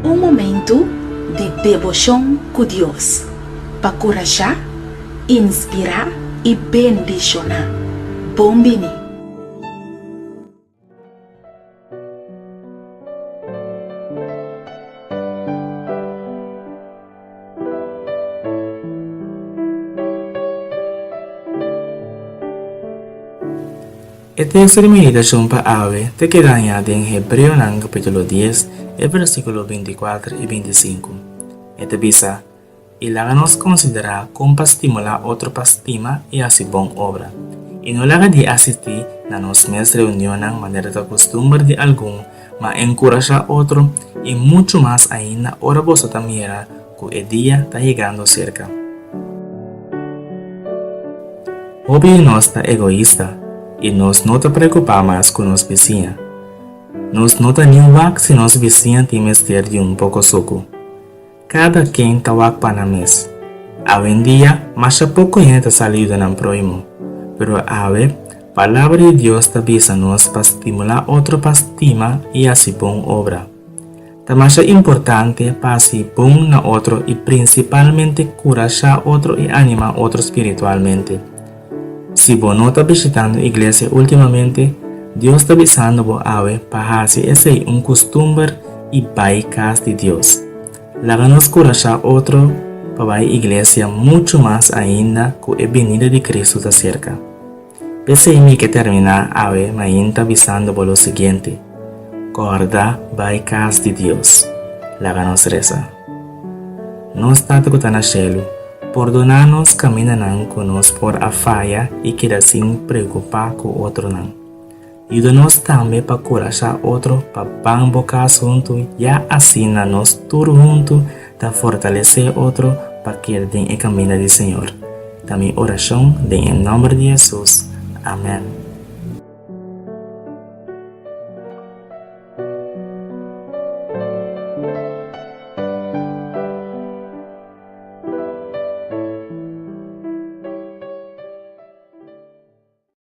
Un momentu di deboshon ku Dios pa kurashá, inspirá i bendishoná. Bon bini! E teksto di meditashon pa awe ta keda hañá den Hebreonan kapítulo dies, e versíkulo bintikuater i bintisinku. E ta bisa, I laga nos konsiderá kon pa stimulá otro pa stima i hasi bon obra, i no laga di asistí na nos mes reunionnan manera ta kustumber di algun, ma enkurashá otro, i muchu mas ainda ora boso ta mira ku e dia ta yegando serka. Hopi di nos ta egoista i nos no ta preokupá mas ku nos bisiña. Nos no ta ni wak si nos bisiña tin mester di un poko suku. Kada ken ta wak pa nan mes. Awendia, masha poko hende ta sali yuda nan prohimo. Pero awe, Palabra di Dios ta bisa nos pa stimulá otro pa stima i hasi bon obra. Ta masha importante pa hasi bon na otro i prinsipalmente kurashá otro i animá otro spiritualmente. Si bo no ta bishitando iglesia últimamente, Dios ta bisando bo awe pa hasi esei un kustumber i bai kas di Dios. Laga nos kurashá otro pa bai iglesia muchu mas ainda ku e binida di Kristu ta serka. P'esei mi ke terminá awe mainta bisando bo lo siguiente, Kòrda bai kas di Dios. Laga nos resa. Nos Tata ku ta na shelu, pordoná nos kamindanan ku nos por a faya i keda sin preokupá ku otronan. Yuda nos tambe pa kurashá otro pa ban bo kas huntu ya asina nos tur huntu ta fortalesé otro pa keda den e kaminda di Señor. Ta mi orashon den e nòmber di Hesus. Amèn.